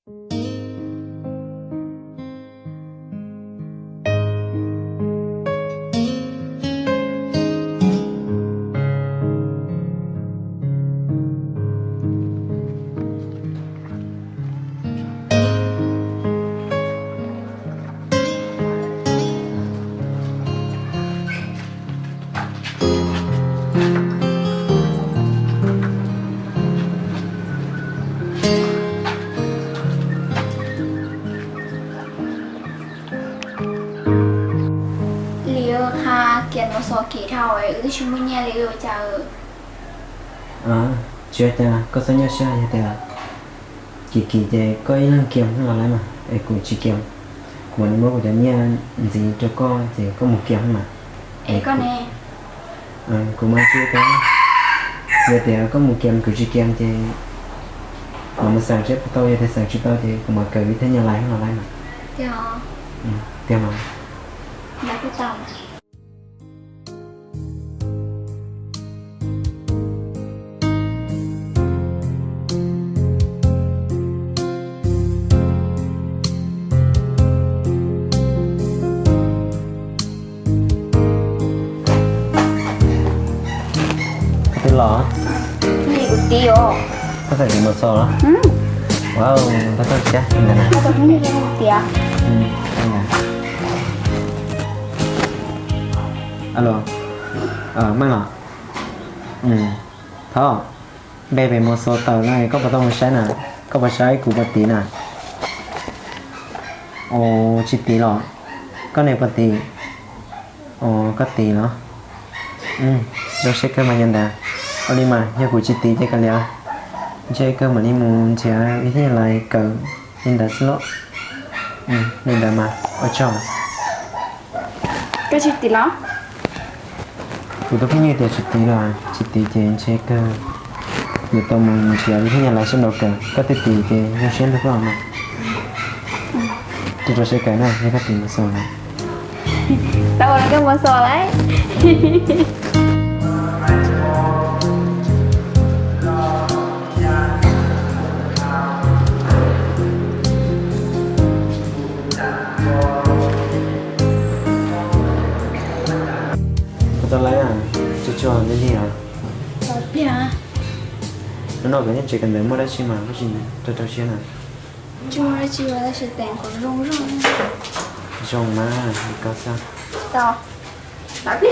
Lis, qha kiag mos xos kim dhau, wb twb tsis muaj nyiaj li, ua cas? Tsis ua cas, koj txhob nyuaj siab, yog tias kim kim ces koj ib leeg kiag los lawm mas, es kuv tsis kiag, kuv mam li muab kuv cov nyiaj ntxiv rau koj ces koj mus kiag mas. Es koj ne? Kuv mas tsis ua cas, yog tias koj mus kiag kuv tsis kiag ces mam mus xeem seb puas tau, yog tias xeem tsis tau ces kuv mam kawm ib thaj nyaj lais los lawm mas. Tiag mas. Koj twb los? Kuv tiv os. Koj xav tiv mos xos los? Wow, koj txhob siab ntawd na. Alo, Meej los? Thov, npe pem mos xos tawm no koj puas tau mus saib na? Koj puas saib kuv puas tiv na? Ua tsis tiv los? Koj ne puas tiv? Ua koj tiv los? Zoo siab kawg mas yog ntawd. Ua li mas yog kuv tsis tiv ces kav liam, ntshe kawg mam li mus nrhiav ib thaj nyaj lais kawm li ntawd xwb lauj. Li ntawd mas ua tsaug. Koj tsis tiv los? Kuv tus phooj ywg tias tsis tiv los, tsis tiv ces ntshe kawg yuav tau mus nrhiav ib thaj nyaj lais sab nraud kawm. Koj twb tiv ces zoo siab nrog koj mas. Rau rau siab kawm na, yog koj tiv mos xos na. Tau ua koj mos xos lawm. Puas tau lawv na? Tsuag tsuag lig lig os. Hnub no koj nyob tsev kawm ntawv muaj dab tsi mas koj tsis rau rau siab na? Tsis muaj dab tsi ua tab sis teem qhov zoo zoo. Zoo mas li koj xwb. Tau. Ntawd, lawv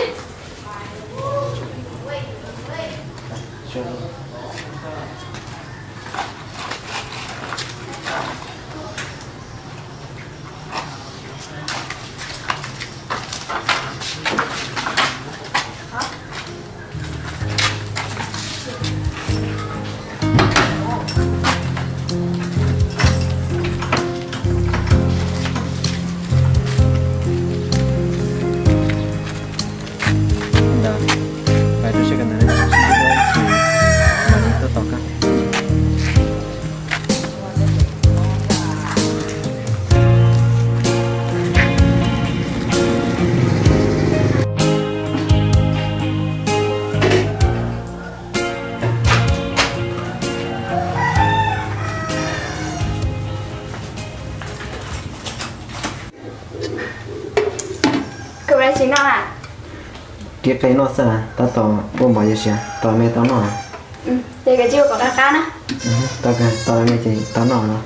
rau siab kawm ntawv, mam li tuaj tos koj. Koj ua dab tsi noj na? Kib qe noj xwb, tab tom ua mov yos siav, tos me tau noj. Ces koj cia ua kom qab qab na. Tos me ces tau noj no.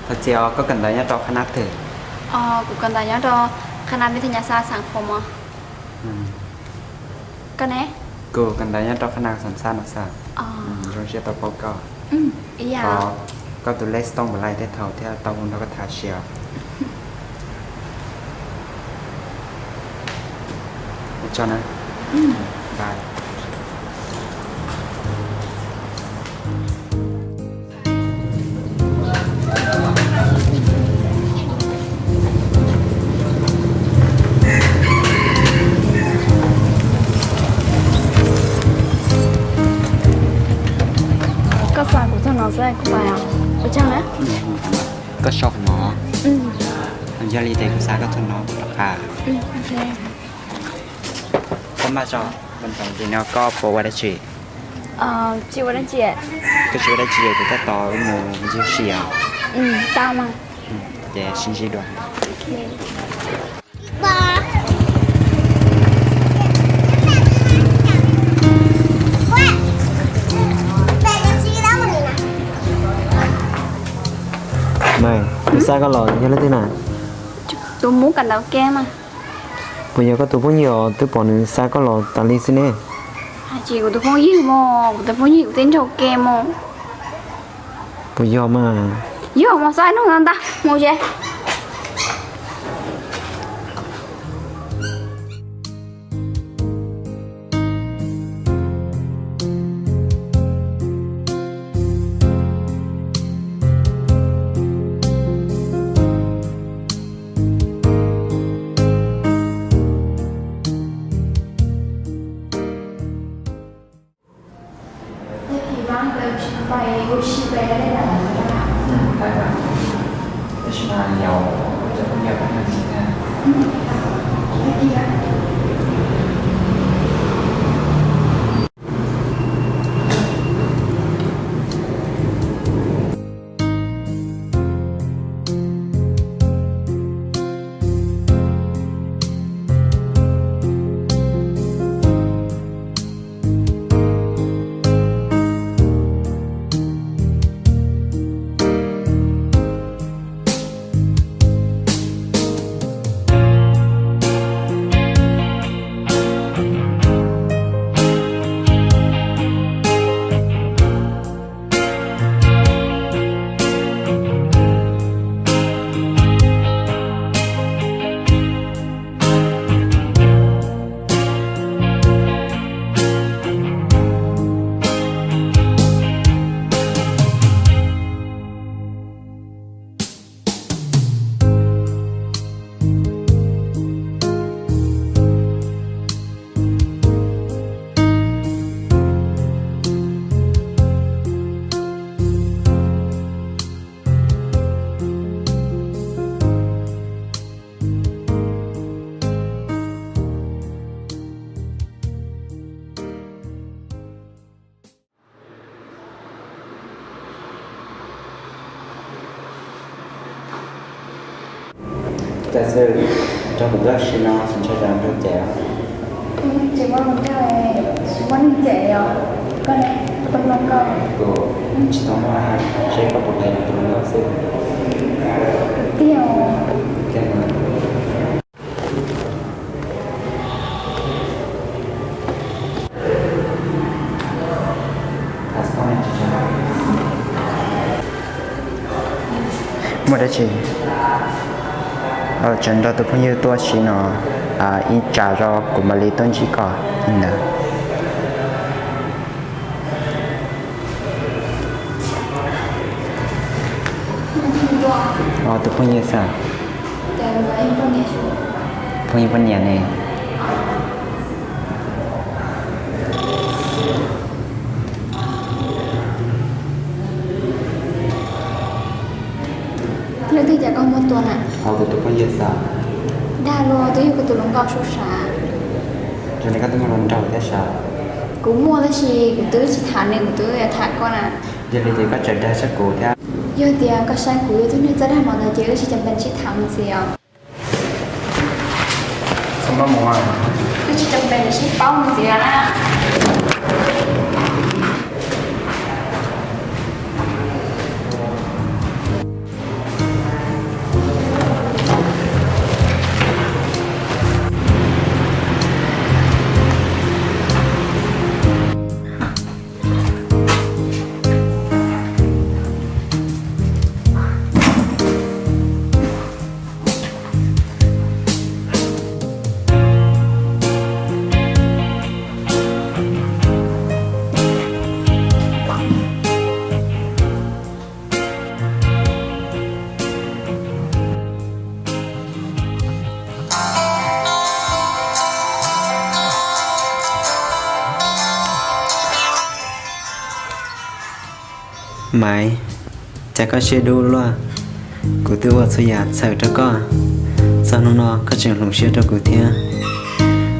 Thov txim os, koj kawm ntawv nyob rau qhab nab twg? Kuv kawm ntawv nyob rau qhab nab me thaj nyas xab xeem Hmoob. Koj ne? Kuv kawm ntawv nyob rau qhab nab xeem xab no xwb. Zoo siab tau paub koj. Thov koj tus lej tooj npaum li tej thaum thiab tau hu nrog koj tham siav. Ua tsaug na. Bye. Koj xa kuv txog no xwb kuv pais os. Ua tsaug na. Koj sau kuv mov. Yog li ces kuv xa koj txog no kuv rov qab. Koj maj zog, ua ntawd ces no koj puas ua dab tsi? Tsis ua dab tsi. Koj tsis ua dab tsi ces tab tom mus ncig ua si os. Tau mas. Ces sib ntsib dua. Mas, kuv xa koj los yog leej twg na? Tus Hmoob kawm ntawv ke mas. Puas yog koj tus phooj ywg os, twb pom nws xa koj los tas li xwb ne? Hais tsis kuv tus phooj ywg mos, kuv tus phooj ywg kuv tej nraug ke mos. Puas yog mas? Yog mas, xa ib hnub ntag mus tsev. Cas xwb, nrog kuv nyob sim no tsis ntshai tsam nrog cem? Tsis muaj neeg cem os. Koj ne, koj tus hluas nkauj? Kuv tsis tau muaj, seb koj puas hais tus hluas nkauj xwb. Tiag. Muaj dab tsi? Tseem nrog tus phooj ywg tuaj sim no ib tsam zog kuv mam li tuaj ntsib koj ntawd. Tus phooj ywg xwb. Phooj ywg poj niam ne. Leej twg cas koj muaj tua na? Kuv tus phooj ywg xwb. Dag luag twb yog koj tus hluas nkauj sub sam. Yog li koj twb muaj hluas nraug thiab sas? Kuv muaj tab sis kuv twb tsis tham nws, kuv twb tham koj na. Yog li ces koj tseem dag saib kuv thiab. Yog tias koj saib kuv yog tus neeg txawj dag mov ntawd ces wb tsis cam pes sib tham mus ntxiv os. Wb tsis cam pes sib paub mus ntxiv na. Maiv, cas koj siab dub luaj? Kuv twb ua txhua yam txhaum rau koj, txog hnub no koj tseem hloov siab rau kuv thiab.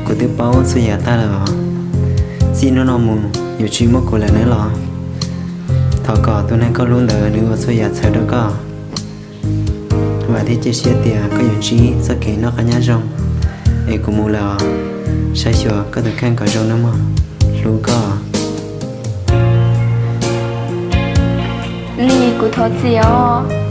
Kuv twb Paub txhua yam tag lawm os. Txij hnub no mus yuav tsis muaj kuv lawm nawb los. Thov kom tus neeg koj hlub ntawd nws ua txhua yam txhaws rau koj. Vam thiab cia siab tias koj yuav ntsib txoj kev noj qab nyob zoo. Es kuv mus lawm os. Saib xyuas koj tus kheej kom zoo nawb mog. Hlub koj. Lis, kuv thov txim os.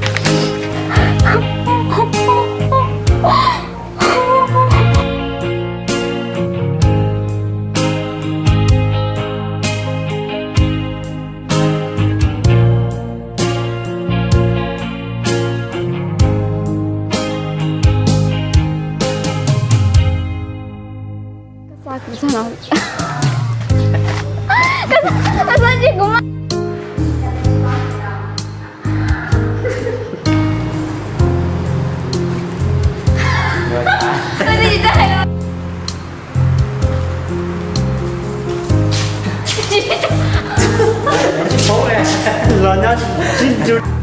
Los nyob sib ntsug.